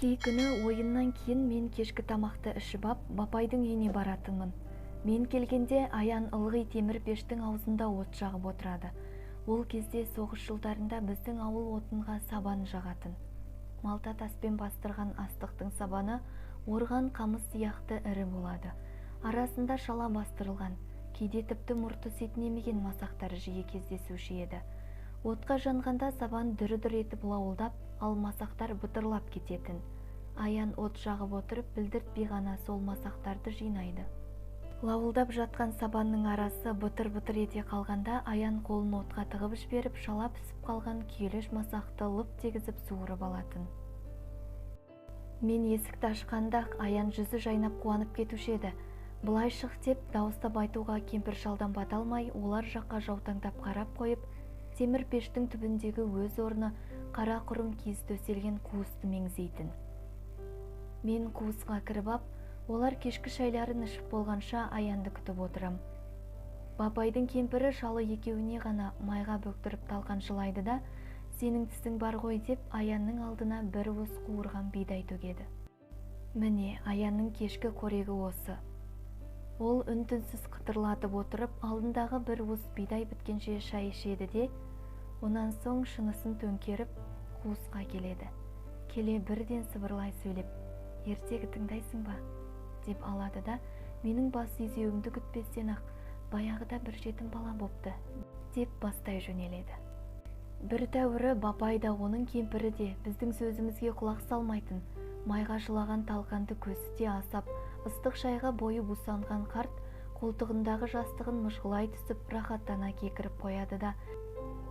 Кей күні ойыннан кейін мен кешкі тамақты ішіп ап, Бапайдың үйіне баратынмын. Мен келгенде Аян ылғи темір пештің аузында от жағып отырады. Ол кезде соғыс жылдарында біздің ауыл отынға сабан жағатын. Малта таспен бастырған астықтың сабаны орған қамыс сияқты ірі болады. Арасында шала бастырылған, кейде тіпті мұрты сетінемеген масақтар жиі кездесуші еді. Отқа жанғанда сабан дүр-дүр етіп лауылдап, ал масақтар бытырлап кететін. Аян от жағып отырып, білдіртпей ғана сол масақтарды жинайды. Лауылдап жатқан сабанның арасы бытыр-бытыр ете қалғанда Аян қолын отқа тығып жіберіп, шала пісіп қалған күйелеш масақты лып дегізіп суырып алатын. Мен есікті ашқанда Аян жүзі жайнап қуанып кетуші еді. Былай шық деп дауыстап айтуға кемпір шалдан бата алмай, олар жаққа жаутаңдап қарап қойып, темір пештің түбіндегі өз орны қара құрым киіз төселген қуысты меңзейтін. Мен қуысқа кіріп ап, олар кешкі шайларын ішіп болғанша Аянды күтіп отырам. Бапайдың кемпірі шалы екеуіне ғана майға бөктіріп талқан жылайды да, сенің тісің бар ғой деп Аянның алдына бір уыс қуырған бидай төгеді. Міне, Аянның кешкі қорегі осы. Ол үн-түнсіз қытырлатып отырып, алдындағы бір уыс бидай біткенше шай ішеді де, онан соң шынысын төңкеріп қуысқа келеді. Келе бірден сыбырлай сөйлеп, ертегі тыңдайсың ба? Деп алады да, менің бас изеуімді күтпестен ақ, баяғыда бір жетім бала бопты, деп бастай жөнеледі. Бір тәуірі Бапай да, оның кемпірі де біздің сөзімізге құлақ салмайтын, майға жылаған талқанды көзі де асап, ыстық шайға бойы бусанған қарт қолтығындағы жастығын мыжғылай түсіп, рахаттана кекіріп қояды да,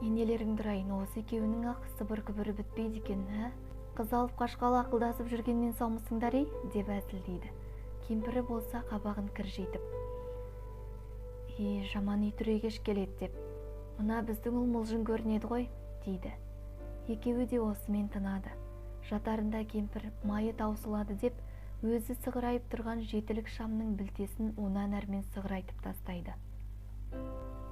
енелеріңді ұрайын, осы екеуінің ақ сыбыр-күбірі бітпейді екен, ә? Қыз алып қашқалы ақылдасып жүргеннен саумысыңдар ей, деп әзілдейді. Кемпірі болса қабағын кіржитіп, е, жаман үй түрегеш келеді деп, мына біздің ұл мылжың көрінеді ғой, дейді. Екеуі де осымен тынады. Жатарында кемпір майы таусылады деп, өзі сығырайып тұрған жетілік шамның білтесін онан әрмен сығырайтып тастайды.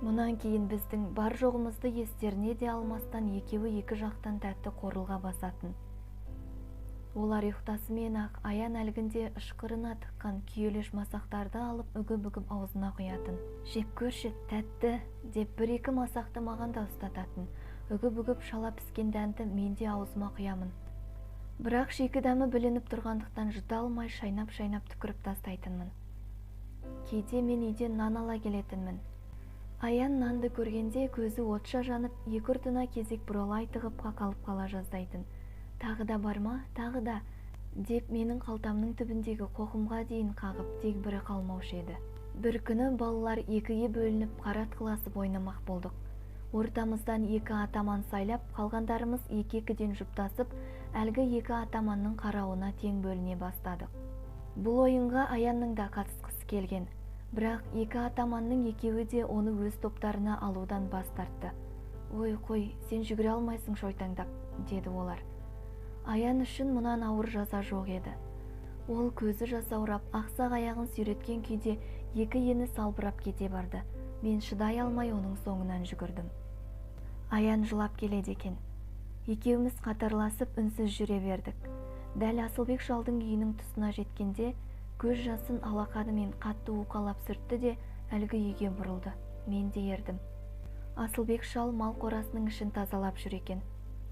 Мұнан кейін біздің бар жоғымызды естеріне де алмастан екеуі екі жақтан тәтті қорылға басатын. Олар ұйықтасымен-ақ Аян әлгінде ышқырына тыққан күйелеш масақтарды алып үгіп-үгіп аузына құятын. Жеп көрші, тәтті, деп бір-екі масақты маған да ұстататын. Үгіп-үгіп шала піскен дәнді мен де аузыма құямын. Бірақ шикі дәмі білініп тұрғандықтан жұта алмай шайнап-шайнап түкіріп тастайтынмын. Кейде мен үйден нан ала келетінмін. Аян нанды көргенде көзі отша жанып, екі ұртына кезек бұралай тығып қақалып қала жаздайтын. Тағы да бар ма, тағы да, деп менің қалтамның түбіндегі қоқымға дейін қағып, дегбірі қалмаушы еді. Бір күні балалар екіге бөлініп қаратқыласып ойнамақ болдық. Ортамыздан екі атаман сайлап, қалғандарымыз екі-екіден жұптасып, әлгі екі атаманның қарауына тең бөліне бастадық. Бұл ойынға Аянның да қатысқысы келген. Бірақ екі атаманның екеуі де оны өз топтарына алудан бас тартты. Ой, қой, сен жүгіре алмайсың шойтаңдап, деді олар. Аян үшін мұнан ауыр жаза жоқ еді. Ол көзі жасаурап, ақсақ аяғын сүйреткен күйде екі ені салбырап кете барды. Мен шыдай алмай оның соңынан жүгірдім. Аян жылап келеді екен. Екеуміз қатарласып үнсіз жүре бердік. Дәл Асылбек шалдың үйінің тұсына жеткенде көз жасын алақанымен қатты уқалап сүртті де әлгі үйге бұрылды. Мен де ердім. Асылбек шал мал қорасының ішін тазалап жүр екен.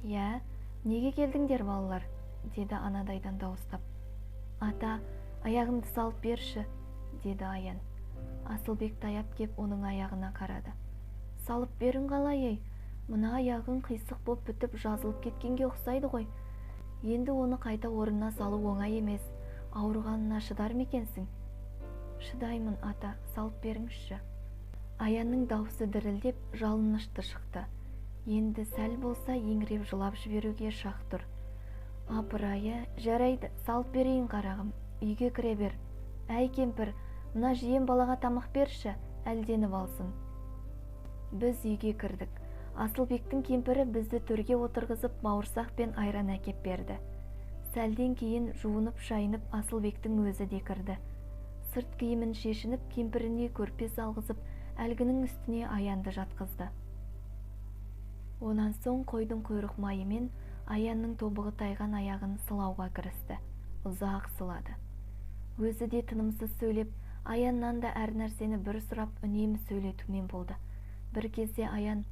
Иә, неге келдіңдер, балалар? Деді анадайдан дауыстап. Ата, аяғымды салып берші, деді Аян. Асылбек таяп кеп оның аяғына қарады. Салып берің қалай, ей? Мына аяғың қисық боп бітіп жазылып кеткенге ұқсайды ғой. Енді оны қайта орнына салу оңай емес. Ауырғанына шыдар ма екенсің? Шыдаймын, ата, салып беріңізші. Аянның даусы дірілдеп, жалынышты шықты. Енді сәл болса еңіреп жылап жіберуге шақ тұр. Апырайы, жарайды, салып берейін қарағым, үйге кіре бер. Әй кемпір, мына жиен балаға тамақ берші, әлденіп алсын. Біз үйге кірдік. Асылбектің кемпірі бізді төрге отырғызып, бауырсақ пен айран әкеп берді. Сәлден кейін жуынып-шайынып Асылбектің өзі де кірді. Сырт киімін шешініп, кемпіріне көрпе салғызып, әлгінің үстіне Аянды жатқызды. Онан соң қойдың құйрық майымен Аянның тобығы тайған аяғын сылауға кірісті. Ұзақ сылады. Өзі де тынымсыз сөйлеп, Аяннан да әр нәрсені бір сұрап үнемі сөйлетумен болды. Бір кезде Аян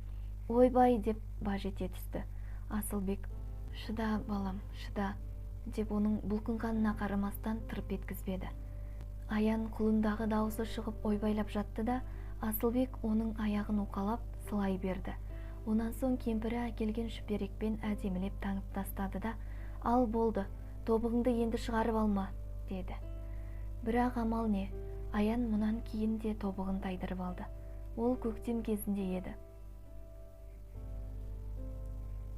«Ойбай!» деп баж ете түсті. Асылбек «Шыда, балам, шыда!» деп оның бұлқынғанына қарамастан тырп еткізбеді. Аян құлындағы даусы шығып ойбайлап жатты да, Асылбек оның аяғын уқалап сылай берді. Онан соң кемпірі әкелген шүперекпен әдемілеп таңып тастады да, «Ал болды, тобығыңды енді шығарып алма», деді. Бірақ амал не, Аян мұнан кейін де тобығын тайдырып алды. Ол көктем кезінде еді.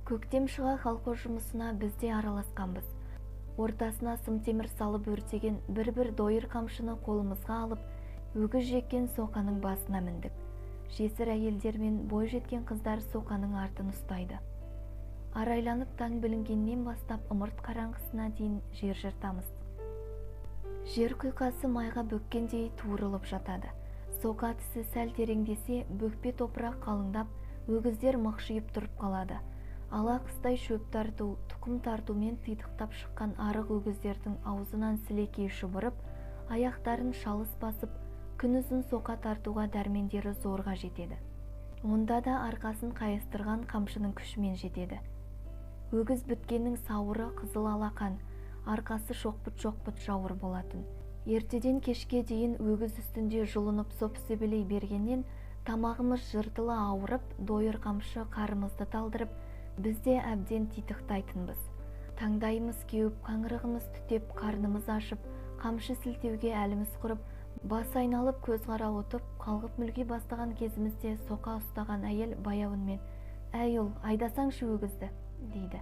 Көктем шыға колхоз жұмысына біз де араласқанбыз. Ортасына сым темір салып өртеген бір-бір дойыр қамшыны қолымызға алып, өгіз жеккен соқаның басына міндік. Жесір әйелдер мен бой жеткен қыздар соқаның артын ұстайды. Арайланып таң білінгеннен бастап ымырт қараңғысына дейін жер жыртамыз. Жер құйқасы майға бөккендей туырылып жатады. Соқа тісі сәл тереңдесе, бөкпе топырақ қалыңдап, өгіздер мықшиып тұрып қалады. Ала қыстай шөп тарту, тұқым тартумен титықтап шыққан арық өгіздердің аузынан сілекей шұбырып, аяқтарын шалыс басып, күнұзын соқа тартуға дәрмендері зорға жетеді. Онда да арқасын қайыстырған қамшының күшімен жетеді. Өгіз біткеннің сауыры қызыл алақан, арқасы шоқпыт-шоқпыт жауыр болатын. Ертеден кешке дейін өгіз үстінде жұлынып соп себелей бергеннен тамағымыз жыртыла ауырып, дойыр қамшы қарымызды талдырып, біз де әбден титықтайтынбыз. Таңдайымыз кеуіп, қаңырығымыз түтеп, қарнымыз ашып, қамшы сілтеуге әліміз құрып, бас айналып көз қарауытып, қалғып мүлги бастаған кезімізде соқа ұстаған әйел баяуынмен «Әй ұл, айдасаңшы өгізді», дейді.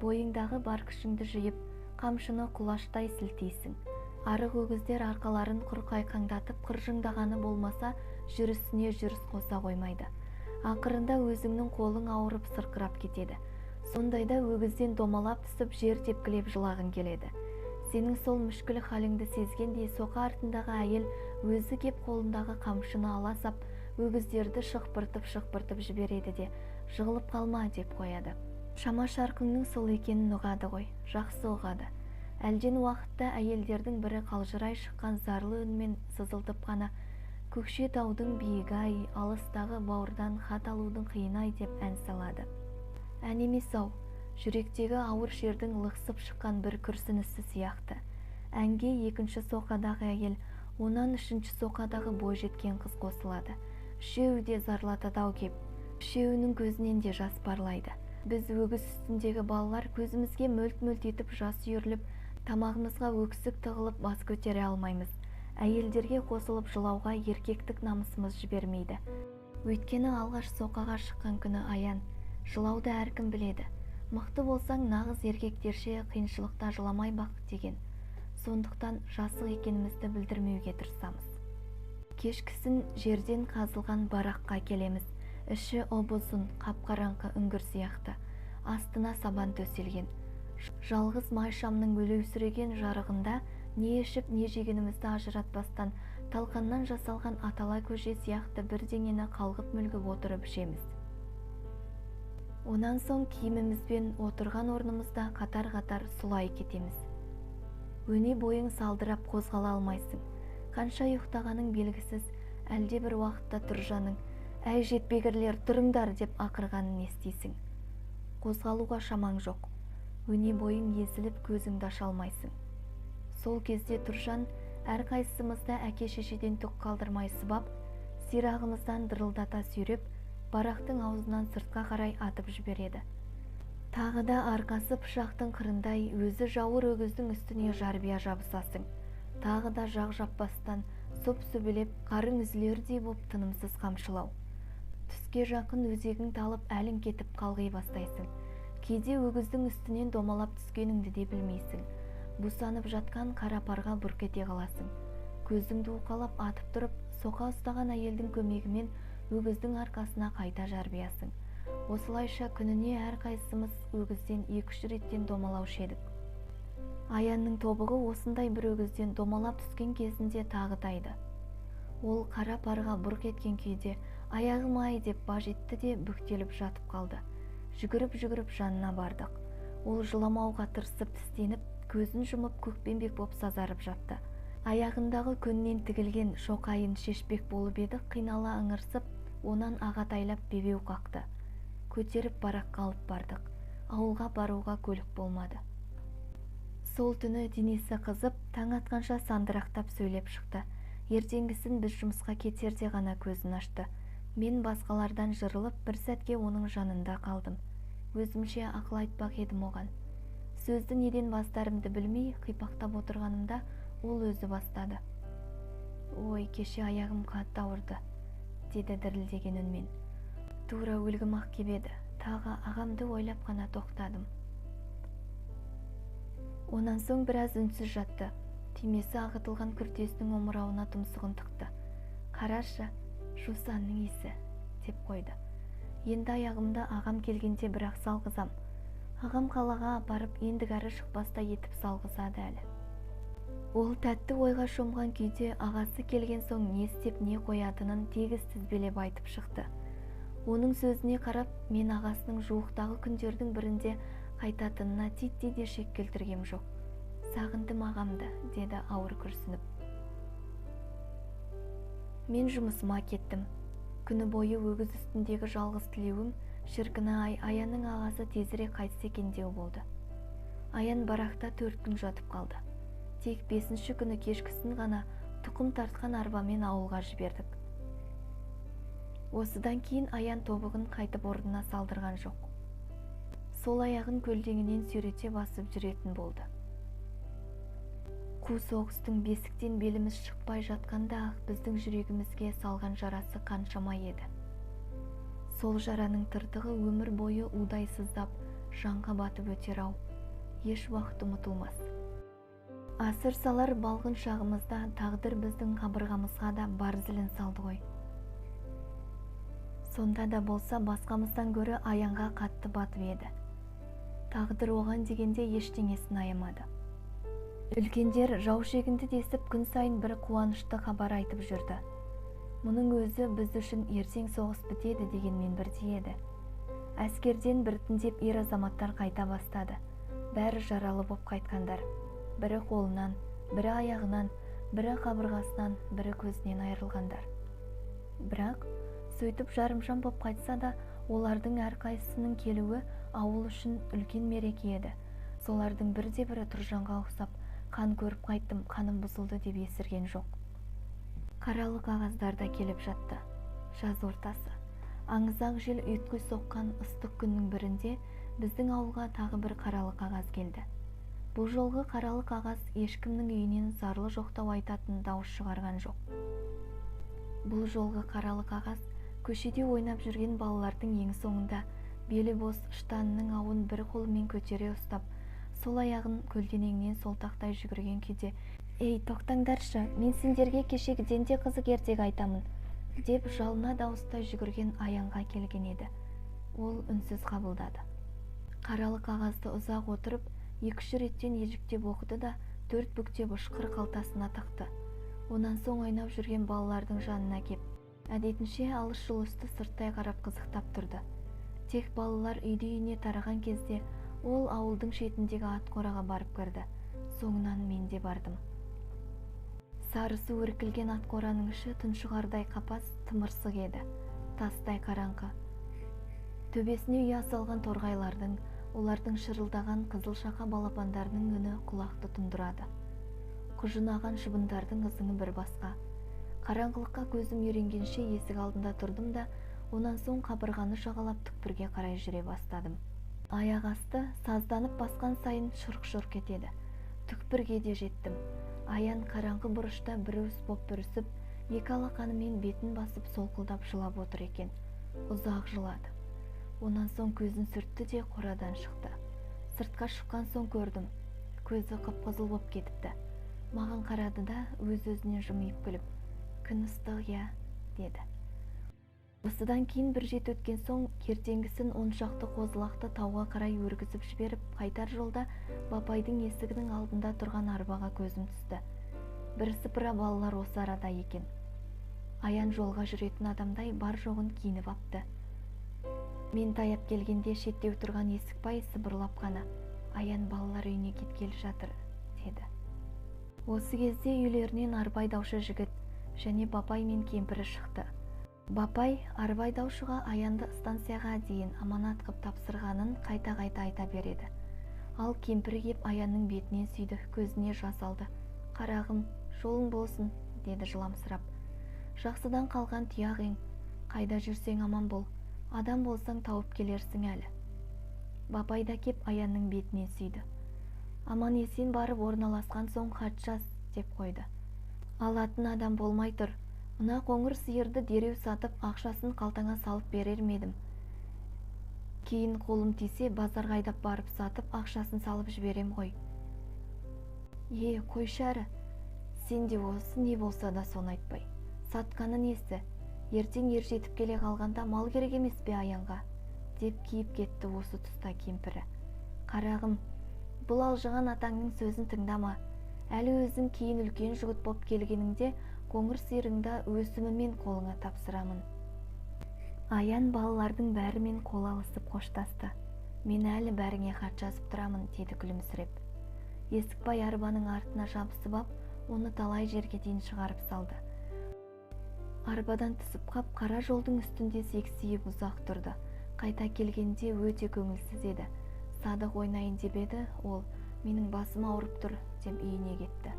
Бойыңдағы бар күшіңді жиып, қамшыны құлаштай сілтейсің. Арық өгіздер арқаларын құр қайқаңдатып қыржыңдағаны болмаса, жүрісіне жүріс қоса қоймайды. Ақырында өзіңнің қолың ауырып сырқырап кетеді. Сондайда өгізден домалап түсіп, жер тепкілеп жылағың келеді. Сенің сол мүшкіл халіңді сезгендей соқа артындағы әйел өзі кеп қолындағы қамшыны ала сап, өгіздерді шықпыртып-шықпыртып жібереді де, «Жығылып қалма» деп қояды. Шама шарқыңның сол екенін ұғады ғой, жақсы ұғады. Әлден уақытта әйелдердің бірі қалжырай шыққан зарлы үнмен сызылтып қана «Көкшетаудың биігі-ай, алыстағы бауырдан хат алудың қиыны-ай» деп ән салады. Ән емес-ау, жүректегі ауыр шердің лықсып шыққан бір күрсінісі сияқты. Әнге екінші соқадағы әйел, онан үшінші соқадағы бой жеткен қыз қосылады. Үшеуі де зарлатады-ау кеп, үшеуінің көзінен де жас парлайды. Біз өгіз үстіндегі балалар көзімізге мөлт-мөлт етіп жас үйіріліп, тамағымызға өксік тығылып бас көтере алмаймыз. Әйелдерге қосылып жылауға еркектік намысымыз жібермейді. Өйткені алғаш соқаға шыққан күні Аян, жылауды әркім біледі. Мықты болсаң нағыз еркектерше қиыншылықта жыламай бақ деген. Сондықтан жасық екенімізді білдірмеуге тырысамыз. Кешкісін жерден қазылған бараққа келеміз. Іші ұп-ұзын, қап-қараңғы үңгір сияқты. Астына сабан төселген. Жалғыз май шамның өлеусіреген жарығында не ішіп, не жегенімізді ажыратпастан талқаннан жасалған атала көже сияқты бірдеңені қалғып мүлгіп отырып ішеміз. Онан соң киімімізбен отырған орнымызда қатар-қатар сұлай кетеміз. Өне бойың салдырап қозғала алмайсың. Қанша ұйықтағаның белгісіз, әлде бір уақытта Тұржанның «Әй жетпегірлер, тұрыңдар!» деп ақырғанын естисің. Қозғалуға шамаң жоқ. Өне бойың езіліп, көзіңді аша алмайсың. Сол кезде Тұржан әрқайсымызда әке-шешеден түк қалдырмай сыбап, сирағымыздан дырылдата сүйреп, барақтың аузынан сыртқа қарай атып жібереді. Тағы да арқасы пышақтың қырындай, өзі жауыр өгіздің үстіне жарбия жабысасың. Тағы да жақ жаппастан сұп-сүбелеп, қарың үзілердей боп тынымсыз қамшылау. Түске жақын өзегің талып, әлің кетіп қалғи бастайсың. Кейде өгіздің үстінен домалап түскеніңді де білмейсің. Бусанып жатқан қара парға бұрқ ете қаласың. Көзіңді уқалап атып тұрып, соқа ұстаған әйелдің көмегімен өгіздің арқасына қайта жарбиясың. Осылайша күніне әрқайсымыз өгізден 2-3 реттен домалаушы едік. Аянның тобығы осындай бір өгізден домалап түскен кезінде тағы тайды. Ол қара парға бұрқ еткен күйде «Аяғым-ай» деп баж етті де бүктеліп жатып қалды. Жүгіріп-жүгіріп жанына бардық. Ол жыламауға тырысып тістеніп, көзін жұмып көкпеңбек боп сазарып жатты. Аяғындағы көннен тігілген шоқайын шешпек болып еді, қинала ыңырсып, онан ағатайлап бебеу қақты. Көтеріп бараққа алып бардық. Ауылға баруға көлік болмады. Сол түні денесі қызып, таң атқанша сандырақтап сөйлеп шықты. Ертеңгісін біз жұмысқа кетерде ғана көзін ашты. Мен басқалардан жырылып, бір сәтке оның жанында қалдым. Өзімше ақыл айтпақ едім оған. Сөзді неден бастарымды білмей, қипақтап отырғанымда ол өзі бастады. «Ой, кеше аяғым қатты ауырды», деді дірілдеген үнмен. Тура өлгім-ақ кеп еді. Тағы ағамды ойлап қана тоқтадым. Онан соң біраз үнсіз жатты. Түймесі ағытылған күртесінің омырауына тұмсығын тықты. «Қарашы, жусанның иісі», деп қойды. Енді аяғымды ағам келгенде бірақ салғызам. Ағам қалаға апарып, ендігәрі шықпастай етіп салғызады әлі. Ол тәтті ойға шомған күйде ағасы келген соң не істеп не қоятынын тегіс тізбелеп айтып шықты. Оның сөзіне қарап, мен ағасының жуықтағы күндердің бірінде қайтатынына титтей де шек келтіргем жоқ. «Сағындым ағамды», деді ауыр күрсініп. Мен жұмысыма кеттім. Күні бойы өгіз үстіндегі жалғыз тілеуім, шіркіні-ай, Аянның ағасы тезірек қайтса екен деу болды. Аян барақта 4 күн жатып қалды. Тек 5-ші күні кешкісін ғана тұқым тартқан арбамен ауылға жібердік. Осыдан кейін Аян тобығын қайтып орнына салдырған жоқ. Сол аяғын көлдеңінен сүйрете басып жүретін болды. Қу соғыстың бесіктен беліміз шықпай жатқанда-ақ біздің жүрегімізге салған жарасы қаншама еді. Сол жараның тыртығы өмір бойы удай сыздап, жанға батып өтер-ау, еш уақыт ұмытылмас. Асыр салар балғын шағымызда тағдыр біздің қабырғамызға да бар зілін салды ғой. Сонда да болса басқамыздан гөрі Аянға қатты батып еді. Тағдыр оған дегенде ештеңесін аямады. Үлкендер жау шегінді десіп күн сайын бір қуанышты хабар айтып жүрді. Мұның өзі біз үшін ертең соғыс бітеді дегенмен бірдей еді. Әскерден біртіндеп ер азаматтар қайта бастады. Бәрі жаралы боп қайтқандар. Бірі қолынан, бірі аяғынан, бірі қабырғасынан, бірі көзінен айырылғандар. Бірақ сөйтіп жарымжан боп қайтса да, олардың әрқайсысының келуі ауыл үшін үлкен мереке еді. Солардың бірде-бірі Тұржанға ұқсап, қан көріп қайттым, қаным бұзылды деп есірген жоқ. Қаралы қағаздар да келіп жатты. Жаз ортасы. Аңызақ жел ұйтқи соққан ыстық күннің бірінде біздің ауылға тағы бір қаралы қағаз келді. Бұл жолғы қаралы қағаз ешкімнің үйінен зарлы жоқтау айтатын дауыс шығарған жоқ. Бұл жолғы қаралы қағаз көшеде ойнап жүрген балалардың ең соңында белі бос ыштанының ауын бір қолымен көтере ұстап, сол аяғын көлденеңнен солтақтай жүгірген күйде, «Ей, тоқтаңдаршы, мен сендерге кешегіден де қызық ертегі айтамын», деп жалына дауыстай жүгірген Аянға келген еді. Ол үнсіз қабылдады. Қаралы қағазды ұзақ отырып, 2-3 реттен ежіктеп оқыды да, 4 бүктеп ышқыр қалтасына тықты. Онан соң ойнап жүрген балалардың жанына кеп, әдетінше алыс-жұлысты сырттай қарап қызықтап тұрды. Тек балалар үйді-үйіне тараған кезде ол ауылдың шетіндегі ат қораға барып кірді. Соңынан мен де бардым. Сарысы өркілген ат қораның іші тұншығардай қапас, тымырсық еді, тастай қараңғы. Төбесіне ұя салған торғайлардың, олардың шырылдаған қызыл шақа балапандарының үні құлақты тұндырады. Құжынаған шыбындардың ызыңы бір басқа. Қараңғылыққа көзім үйренгенше есік алдында тұрдым да, онан соң қабырғаны жағалап түкпірге қарай жүре бастадым. Аяқ асты сазданып басқан сайын шұрқ-шұрқ етеді. Түкпірге де жеттім. Аян қараңғы бұрышта бір уыс боп бүрісіп, екі алақанымен бетін басып солқылдап жылап отыр екен. Ұзақ жылады. Онан соң көзін сүртті де қорадан шықты. Сыртқа шыққан соң көрдім, көзі қып-қызыл боп кетіпті. Маған қарады да өз-өзінен жымиып күліп, «Күн ыстық, иә», деді. Осыдан кейін бір жет өткен соң, ертеңгісін 10 шақты қозылақты тауға қарай өргізіп жіберіп, қайтар жолда Бапайдың есігінің алдында тұрған арбаға көзім түсті. Бірсыпыра балалар осы арада екен. Аян жолға жүретін адамдай бар жоғын киініп апты. Мен таяп келгенде шеттеу тұрған Есікбай сыбырлап қана, Аян балалар үйіне кеткелі жатыр, деді. Осы кезде үйлерінен арба айдаушы жігіт және Бапай мен кемпірі шықты. Бапай арба айдаушыға Аянды станцияға дейін аманат қып тапсырғанын қайта-қайта айта береді. Ал кемпірі кеп Аянның бетінен сүйді, көзіне жас алды. Қарағым, жолың болсын, деді жыламсырап. Жақсыдан қалған тұяқ ең, қайда жүрсең аман бол, адам болсаң тауып келерсің әлі. Бапай да кеп Аянның бетінен сүйді. Аман есен барып орналасқан соң хат жаз, деп қойды. Алатын адам болмай тұр. Мына қоңыр сиырды дереу сатып, ақшасын қалтаңа салып берер ме едім. Кейін қолым тисе, базарға айдап барып сатып, ақшасын салып жіберем ғой. Е, қойшы әрі, сен де осы не болса да соны айтпай. Сатқаны несі? Ертең ер жетіп келе қалғанда мал керек емес пе Аянға? Деп киіп кетті осы тұста кемпірі. Қарағым, бұл алжыған атаңның сөзін тыңдама. Әлі өзің кейін үлкен жігіт боп келгеніңде қоңыр сиырыңда өсімімен қолыңа тапсырамын. Аян балалардың бәрімен қол алысып қоштасты. Мен әлі бәріңе хат жазып тұрамын, деді күлімсіреп. Есікбай арбаның артына жабысып ап, оны талай жерге дейін шығарып салды. Арбадан түсіп қап, қара жолдың үстінде сексиіп ұзақ тұрды. Қайта келгенде өте көңілсіз еді. Садық ойнайын деп еді, ол менің басым ауырып тұр деп үйіне кетті.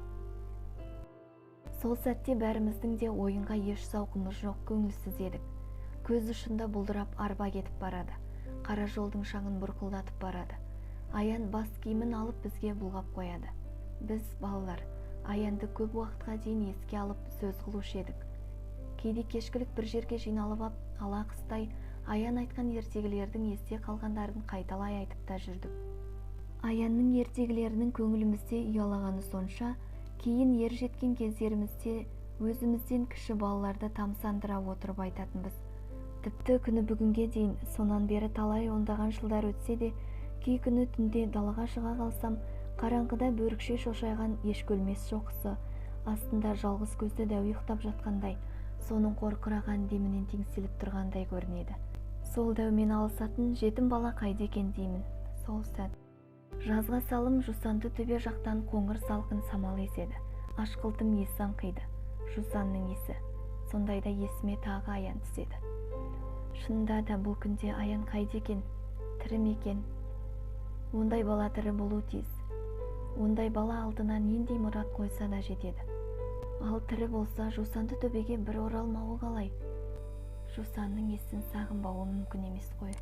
Сол сәтте бәріміздің де ойынға еш зауқымыз жоқ, көңілсіз едік. Көз ұшында бұлдырап арба кетіп барады. Қара жолдың шаңын бұрқылдатып барады. Аян бас киімін алып бізге бұлғап қояды. Біз, балалар, Аянды көп уақытқа дейін еске алып сөз қылушы едік. Кейде кешкілік бір жерге жиналып ап, ала қыстай Аян айтқан ертегілердің есте қалғандарын қайталай айтып та жүрдік. Аянның ертегілерінің көңілімізде ұялағаны сонша, кейін ер жеткен кездерімізде өзімізден кіші балаларды тамсандыра отырып айтатынбыз. Тіпті күні бүгінге дейін, сонан бері талай ондаған жылдар өтсе де, кей күні түнде далаға шыға қалсам, қараңғыда бөрікше шошайған ешкөлмес шоқысы, астында жалғыз көзді дәу ұйықтап жатқандай, соның қорқыраған демінен теңселіп тұрғандай көрінеді. Сол дәумен алысатын жетім бала қайда екен деймін. Сол сәт. Жазға салым жусанды төбе жақтан қоңыр салқын самал еседі. Ашқылтым иіс аңқиды. Жусанның иісі. Сондайда есіме тағы Аян түседі. Шынында да бұл күнде Аян қайда екен? Тірі ме екен? Ондай бала тірі болу тиіс. Ондай бала алдына нендей мұрат қойса да жетеді. Ал тірі болса, жусанды төбеге бір оралмауы қалай? Жусанның иісін сағынбауы мүмкін емес қой.